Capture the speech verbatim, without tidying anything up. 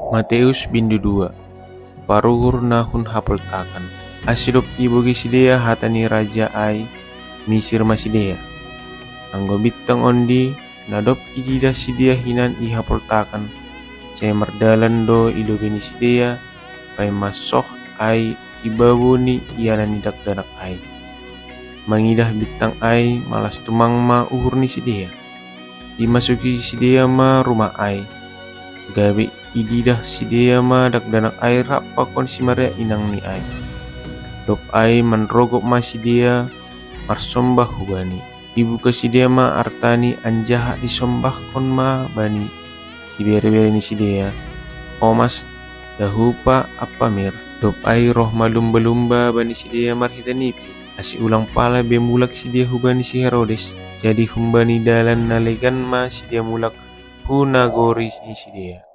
Mateus bindu dua. Paruhur na hun hapoltakan. Asi dob ibogei sidea hata ni raja ai, misir ma sidea. Anggo bintang ondi, na dob ididah sidea hinan i hapoltakan, sai mardalan do i lobei ni sidea, paima soh ai i babo ni ianan ni dakdanak ai. Mangidah bintang ai, malas tumang ma uhur ni sidea. Imasuki sidea ma rumah ai, gabe ididah sidea ma dakdanak ai rap pakon si Maria inangni ai. Dob ai manrogop ma sidea, marsombah hubani. Ibuka sidea ma artani anjaha isombahkon ma bani siberebere ni sidea, omas, dahupa ampa mir. Dob ai roh ma lumba-lumba bani sidea marhite nipi, ase ulang pala be mulak sidea hubani si Herodes. Jadi humbani dalan na legan ma sidea mulak hu nagori ni sidea.